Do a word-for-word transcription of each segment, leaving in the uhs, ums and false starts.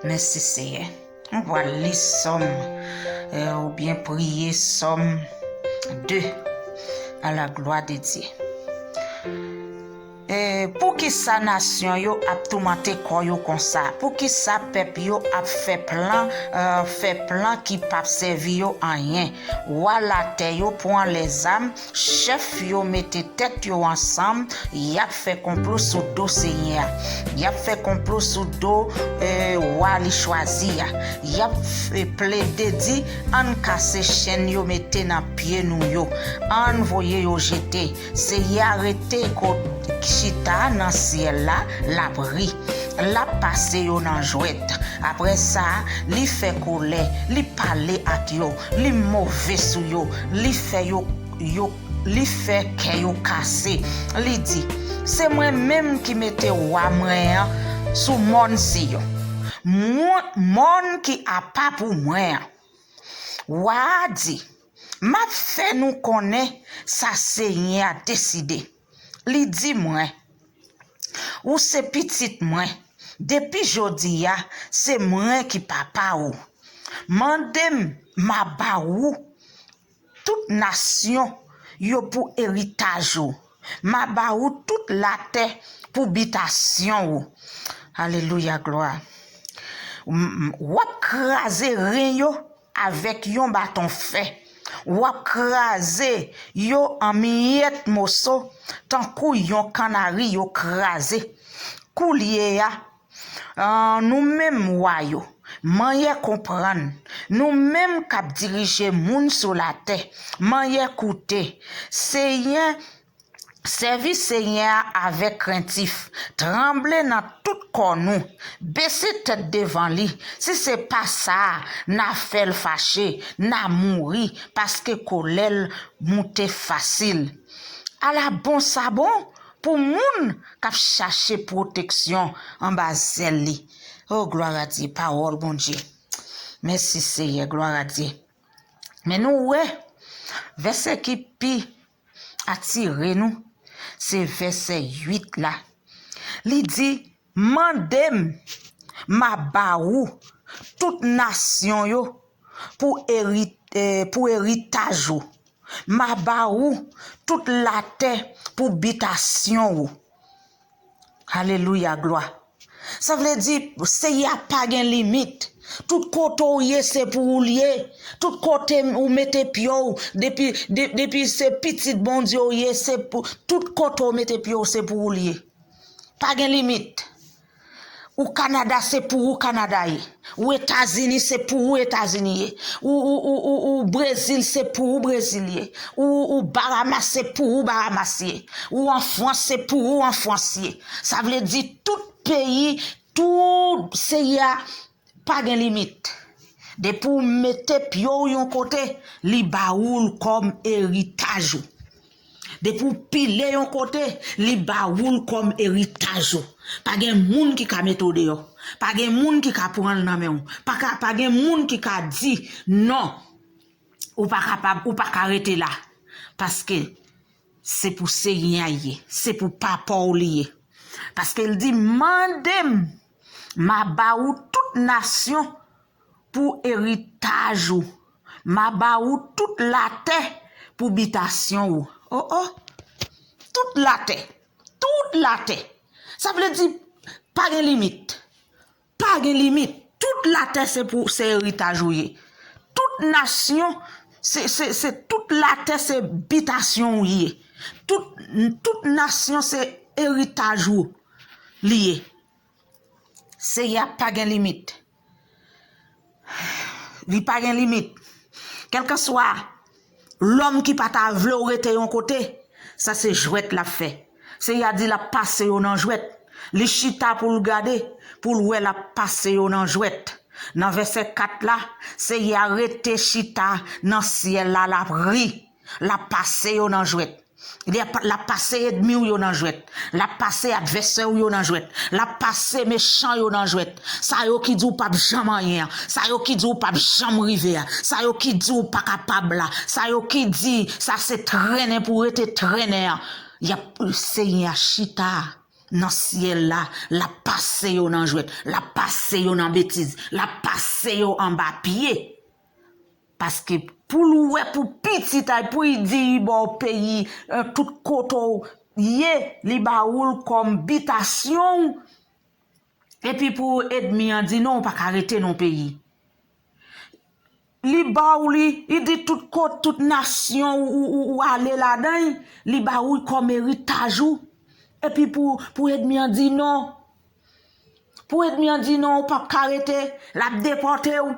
Mèsi Seyè. Nou pral li Sòm, eh, oubyen priye Sòm de, à la gloire de Dieu. Eh, poukisa nasyon yo ap toumante kò yo konsa? Poukisa pèp yo ap fè plan, eh, fè plan ki p ap sèvi yo anyen? Wa latè yo pran lèzam, chèf yo mete tèt yo ansanm, y ap fè konplo sou do Senyè a. Y ap fè konplo sou do, eh, wa li chwazi a. Y ap f-, plede di, ann kase chenn yo mete nan pye nou yo. Ann voye yo jete. Seyè a rete kot chita nan syèl la, l ap ri. L ap pase yo nan jwèt. Apre sa, li fè kòlè, li pale ak yo, li move sou yo, li fè yo, yo, li fè kè yo kase. Li di, se mwen menm ki mete wa mwen an sou mòn Siyon. Mwen, mòn ki apa pou mwen an. Wa a di, m ap fè nou konnen sa Senyè a deside. Li di mwen, ou se pitit mwen. Depi jodi a, se mwen ki papa ou. Mande m, m a ba ou tout nasyon yo pou eritaj ou. M a ba ou tout latè pou bitasyon ou. Alelouya, glwa. M-, m-, w ap kraze ren yo avèk yon baton fè. W ap kraze yo an miyèt moso, tankou yon kannari yo kraze. Koulye a, ah, nou menm wa yo, manyè konprann, nou menm k ap dirije moun sou latè, manyè koute. Seyè, sèvi Senyè a avèk krentif, tranble nan tout kò nou, bese tèt devan li. Si se pa sa, n a fè l fache, n a mouri, paske kòlè l moute fasil. Ala bon sa bon pou moun k ap chache pwoteksyon anba zèl li. O, glwa a Dye, pawòl Bondye. Mèsi, Seyè, glwa a Dye. Men nou wè, vèsè ki pi atire nou, se vèsè uit la. Li di, mande m, m a ba ou tout nasyon yo pou eri-, eh, pou eritaj ou. M a ba ou tout latè pou bitasyon ou. Alelouya, glwa. Sa vle di, Seyè a pa gen limit. Tout kote w ye, se pou ou l ye. Tout kote ou mete pye w, depi, de-, depi se pitit Bondye w ye, se pou, tout kote w mete pye w, se pou ou l ye. Pa gen limit. Ou Kanada, se pou ou Kanada ye. Ou Etazini, se pou ou Etazini ye. Ou, ou, ou, ou, ou Brezil, se pou ou Brezil ye. Ou, ou Baramas, se pou ou Baramas ye. Ou an Frans, se pou ou an Frans ye. Sa vle di tout peyi, tout Seyè a pa gen limit. Depi w mete pye w yon kote, li ba ou l kòm eritaj ou. Depi w pile yon kote, li ba ou l kòm eritaj ou. Pa gen moun ki ka mete w deyò. Pa gen moun ki ka pran l nan men w. Pa ka, pa gen moun ki ka di, non, ou pa kapab, ou pa ka rete la. Paske se pou Senyè a ye, se pou papa w li ye. Paske l di, mande m, m a ba ou tout nasyon pou eritaj ou. M a ba ou tout latè pou bitasyon ou. O, o. Tout latè. Tout latè. Sa vle di, pa gen limit. Pa gen limit. Tout latè se pou, se eritaj ou ye. Tout nasyon, se, se, se tout latè se bitasyon ou ye. Tout, tout nasyon se eritaj ou li ye. Seyè a pa gen limit. Li pa gen limit. Kèlkanswa lòm ki pa ta vle w rete yon kote, sa se jwèt l ap fè. Seyè a di l ap pase yo nan jwèt. Li chita pou l gade, pou l wè l ap pase yo nan jwèt. Nan vèsè kat la, Seyè a rete chita nan syèl la, l ap ri. L ap pase yo nan jwèt. Li ap, l ap pase ènmi w yo nan jwèt. L ap pase advèsè w yo nan jwèt. L ap pase mechan yo nan jwèt. Sa yo ki di w p ap janm anyen an. Sa yo ki di w p ap janm rive a. Sa yo ki di w pa kapab la. Sa yo ki di sa se trennen pou w rete trennen an. Y ap, Senyè a chita. nan syèl la, l ap pase yo nan jwèt, l ap pase yo nan betiz, l ap pase yo anba pye. Paske pou l wè pou pitit a, pou l di li ba w peyi, eh, tout kote w ye, li ba ou l kòm bitasyon w. Epi pou ènmi an di non, ou pa ka rete nan peyi. Li ba w li, li di tout kot, tout nasyon ou, ou, ou ale ladan l, li ba ou l kòm eritaj ou. Epi pou, pou ènmi an di non. Pou ènmi an di non, ou p ap ka rete, l ap depòte w.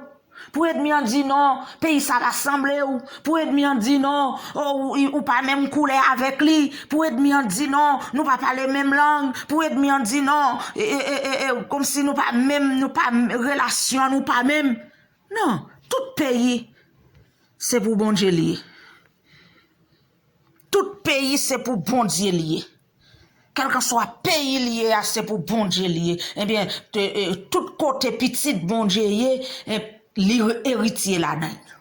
Pou ènmi an di non, peyi sa pa sanble w. Pou ènmi an di non, o, ou, ou pa menm koulè avèk li. Pou ènmi an di non, nou pa pale menm lang. Pou ènmi an di non, e, e, e, e, e, kòmsi nou pa menm, nou pa, relasyon nou pa menm. Non, tout peyi, se pou Bondye li ye. Tout peyi, se pou Bondye li ye. Kèlkanswa peyi li ye a, se pou Bondye li ye. Ebyen, te, e, tout kote pitit Bondye ye, e, li eritye ladan l.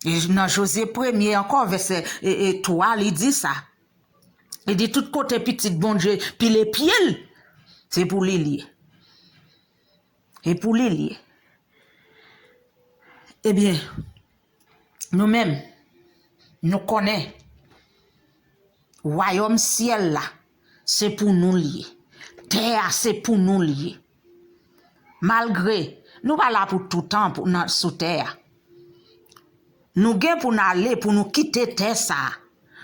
E nan Jozye premye ankò, vèsè, e, e, twa, li di sa. Li di tout kote pitit Bondye pile pye l, se pou li li ye. E pou li li ye. Ebyen, nou menm, nou konnen wayòm syèl la, se pou nou li ye. Tè a, se pou nou li ye. Malgre nou pa la pou toutan pou, nan, sou tè a. Nou gen pou n ale, pou nou kite tè sa a,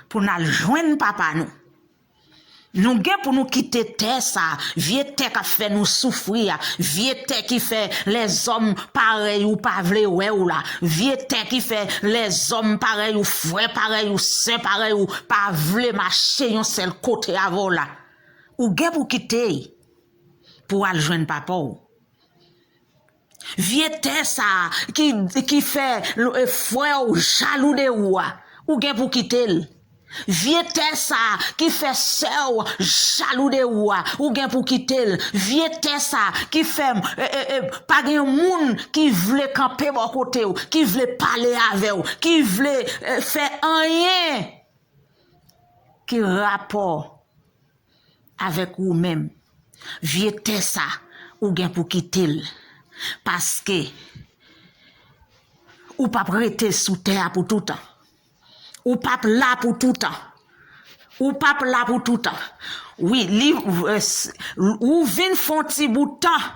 pou n al jwenn Papa nou. Nou gen pou nou kite tè sa a, vye tè k ap fè nou soufri a, vye tè ki fè lèzòm parèy ou pa vle wè w la, vye tè ki fè lèzòm parèy ou, frè parèy ou, sè parèy ou, pa vle mache yon sèl kote avè w la. Ou gen pou kite l pou w al jwenn Papa w. Vye tè sa a ki, ki fè l, e, frè w jalou de ou a, ou gen pou kite l. Vye tè sa a ki fè sè w jalou de ou a, ou gen pou kite l. Vye tè sa a ki fè, e, e, e, pa gen yon moun ki vle kanpe bò kote w, ki vle pale avè w, ki vle, e, fè anyen ki rapò avèk ou menm. Vye tè sa, ou gen pou kite l. Paske ou p ap rete sou tè a pou toutan. Ou p ap la pou toutan. Ou p ap la pou toutan. Wi, li, e, s-, ou vin fè yon ti bout tan.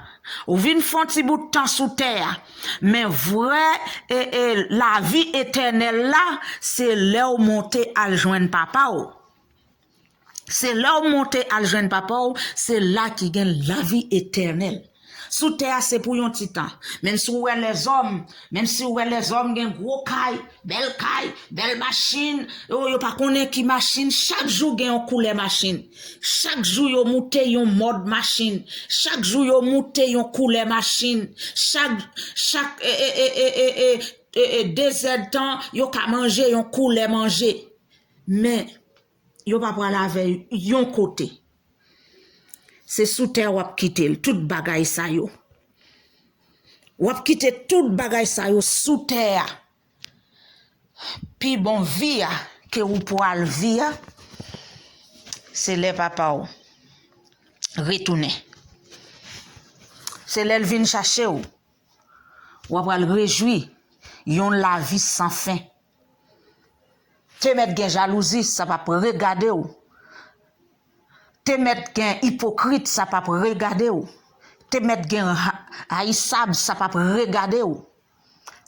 Ou vin fè yon ti bout tan sou tè a. Men vrè, e, e, lavi etènèl la, se lè w monte al jwenn Papa w. Se lè w monte al jwenn Papa w, se la ki gen lavi etènèl. Sou tè a, se pou yon ti tan. Menm si w wè lèzòm, menm si w wè lèzòm gen gwo kay, bèl kay, bèl machin, yo, yo pa konnen ki machin, chak jou gen yon koulè machin. Chak jou yo moute yon mòd machin. Chak jou yo moute yon koulè machin. Chak, chak, e, e, e, dezèdtan, yo ka manje yon koulè manje. Men, yo pa pral avè yon kote. Se sou tè w ap kite l, tout bagay sa yo. W ap kite tout bagay sa yo sou tè a. Pi bon vi a ke ou pral vi a, se lè Papa w retounen. Se lè l vin chache w. W ap pral rejwi yon lavi san fen. Te mèt gen jalouzi, sa p ap regade w. Te mèt gen ipokrit, sa p ap regade w. Te mèt gen ha-, ayisab, sa p ap regade w.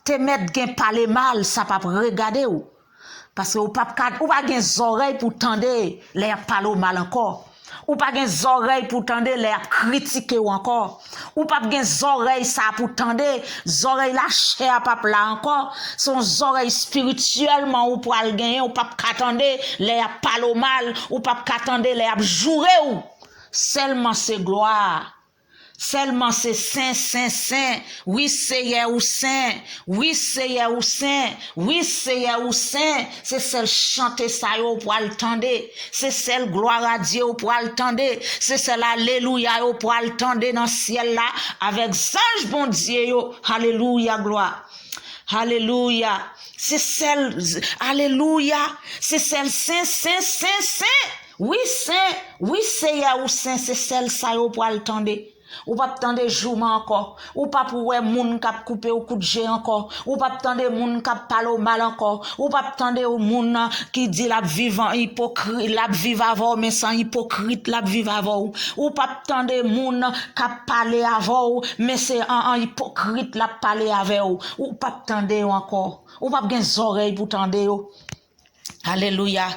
Te mèt gen pale mal, sa p ap regade w. Paske ou p ap ka, ou pa gen zòrèy pou tande lè y ap pale w mal ankò. Ou pa gen zòrèy pou tande lè y ap kritike w ankò. Ou p ap gen zòrèy sa a pou tande. Zòrèy lachè a p ap la ankò. Se yon zòrèy espirityèlman ou pral genyen, ou p ap ka tande lè y ap pale w mal, ou p ap ka tande lè y ap joure w. Sèlman se glwa. Sèlman se sen, sen, sen. Wi, Seyè, ou sen. Wi, Seyè, ou sen. Wi, Seyè, ou sen. Se sèl chante sa yo ou pral tande. Se sèl gloire à Dieu ou pral tande. Se sèl alelouya yo ou pral tande nan syèl la avèk zanj Bondye yo. Alelouya, glwa. Alelouya. Se sèl, alelouya. Se sèl sen, sen, sen, sen. Wi, sen, wi, Seyè, ou sen, se sèl sa yo pral tande. Ou p ap tande jouman ankò. Ou p ap wè moun k ap koupe w kout je ankò. Ou p ap tande moun k ap pale w mal ankò. Ou p ap tande moun ki di l ap viv an ipokri-, l ap viv avè w, men se an ipokrit l ap viv avè w. Ou p ap tande moun k ap pale avè w, men se an, an ipokrit l ap pale avè w. Ou p ap tande yo ankò. Ou p ap gen zòrèy pou tande yo. Alelouya.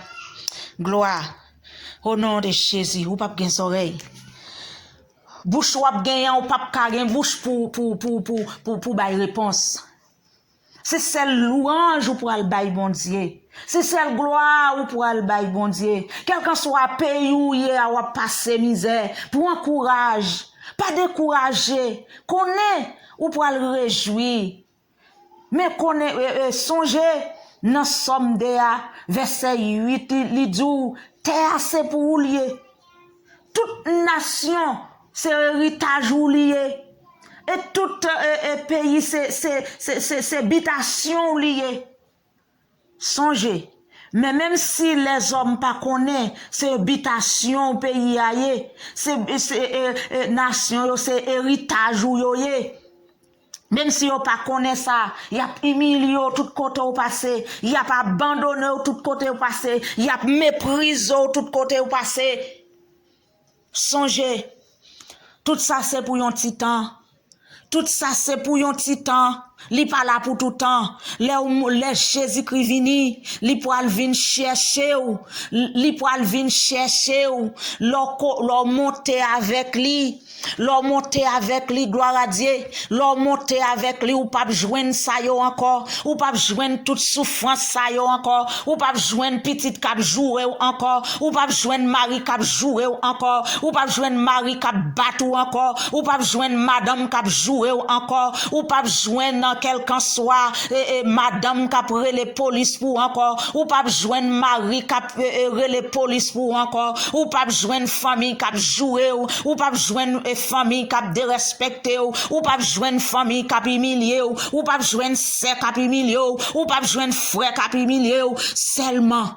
Glwa. O non de Jezi, ou p ap gen zòrèy. Bouch w ap genyen, ou p ap ka gen bouch pou, pou, pou, pou, pou, pou bay repons. Se sèl lwanj ou pral bay Bondye. Se sèl glwa ou pral bay Bondye. Kèlkanswa peyi ou ye a, w ap pase mizè. Pran kouraj. Pa dekouraje. Konnen ou pral rejwi. Men konnen, e, e, sonje, nan Sòm de a, vèsè uit, li, li di w, tè a se pou ou l ye. Tout nasyon, se eritaj ou li ye. E tout, e, e, peyi, se, se, se, se, se bitasyon w li ye. Sonje, men menm si lèzòm pa konnen, se bitasyon w peyi a ye, se, se, e, e, nasyon yo, se eritaj ou yo ye. Menm si yo pa konnen sa, y ap imilye w tout kote w pase, y ap abandone w tout kote w pase, y ap meprize w tout kote w pase. Sonje, tout sa se pou yon ti tan. Tout sa se pou yon ti tan. Li pa la pou toutan. Lè w, lè Jezikri vini, li pral vin chèche w. Li pral vin chèche w. Lè w ko-, lè w monte avèk li, lè w monte avèk li, glwa a Dye, lè w monte avèk li, ou p ap jwenn sa yo ankò. Ou p ap jwenn tout soufrans sa yo ankò. Ou p ap jwenn pitit k ap joure w ankò. Ou p ap jwenn mari k ap joure w ankò. Ou p ap jwenn mari k ap bat ou ankò. Ou p ap jwenn madanm k ap joure w ankò. Ou p ap jwenn, nan kèlkanswa, e, e, madanm k ap rele polis pou ou ankò. Ou p ap jwenn mari k ap, e, e, rele polis pou ou ankò. Ou p ap jwenn fanmi k ap joure w. Ou p ap jwenn, e, fanmi k ap derespèkte w. Ou p ap jwenn fanmi k ap imilye w. Ou p ap jwenn sè k ap imilye w. Ou p ap jwenn frè k ap imilye w. Sèlman,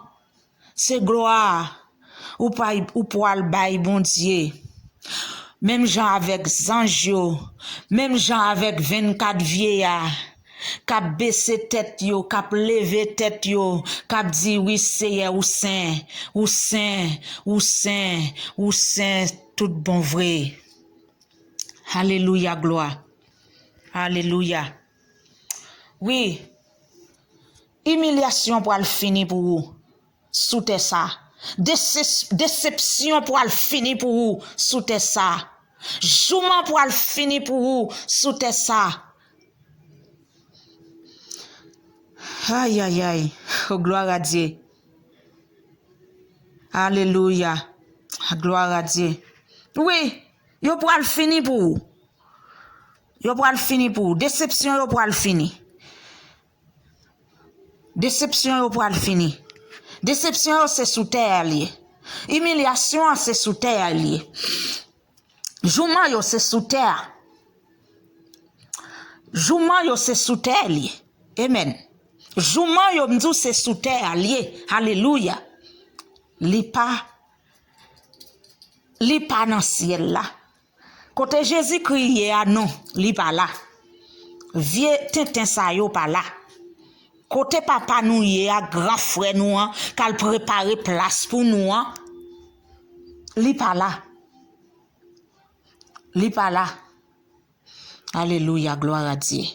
se glwa ou pay, ou pwal bay Bondye. Menm jan avèk zanj yo, menm jan avèk vennkat vyeya k ap bese tèt yo, k ap leve tèt yo, k ap di, "Wi, Seyè, ou sen, ou sen, ou sen, ou sen tout bon vre." Alelouya, glwa. Alelouya. Wi, imilyasyon pral fini pou ou sou tè sa. Deses-, desepsyon pral fini pou ou sou tè sa. Jouman pral fini pou ou sou tè sa. Ay, ay, ay. Oh, glwa a Dye. Alelouya. Glwa a Dye. Wi, yo pral fini pou ou. Yo pral fini pou ou. Desepsyon yo pral fini. Desepsyon yo pral fini. Desepsyon yo se sou tè a l ye. Imilyasyon an se sou tè a l ye. Jouman yo se sou tè a. Jouman yo se sou tè a l ye. Amen. Jouman yo, m di w, se sou tè a l ye. Alelouya. Li pa, li pa nan syèl la. Kote Jezikri ye a, non, li pa la. Vye tenten sa yo pa la. Kote papa nou ye a, gran frè nou an, k al prepare plas pou nou an, li pa la. Li pa la. Alelouya, glwa a Dye.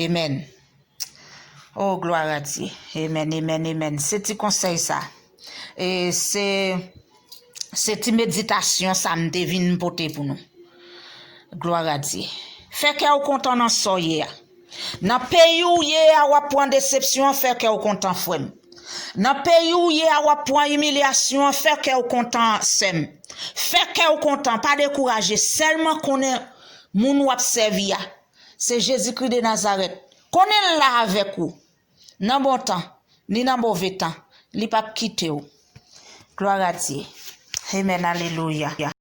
Amen. Oh, glwa a Dye. Amen, amen, amen. Se ti konsèy sa. E se, se ti meditasyon sa m te vin pote pou nou. Glwa a Dye. Fè kè w kontan nan sa w ye a. Nan peyi w ye a, w ap pran desepsyon an, fè kè w kontan, frè m. Nan peyi w ye a, w ap pran imilyasyon an, fè kè w kontan, sè m. Fè kè w kontan, pa dekouraje. Sèlman konnen moun w ap sèvi a, se Jezikri de Nazarèt. Konnen l la avèk ou. Nan bon tan, ni nan move tan, li p ap kite w. Glwa a Dye. Amen, alelouya.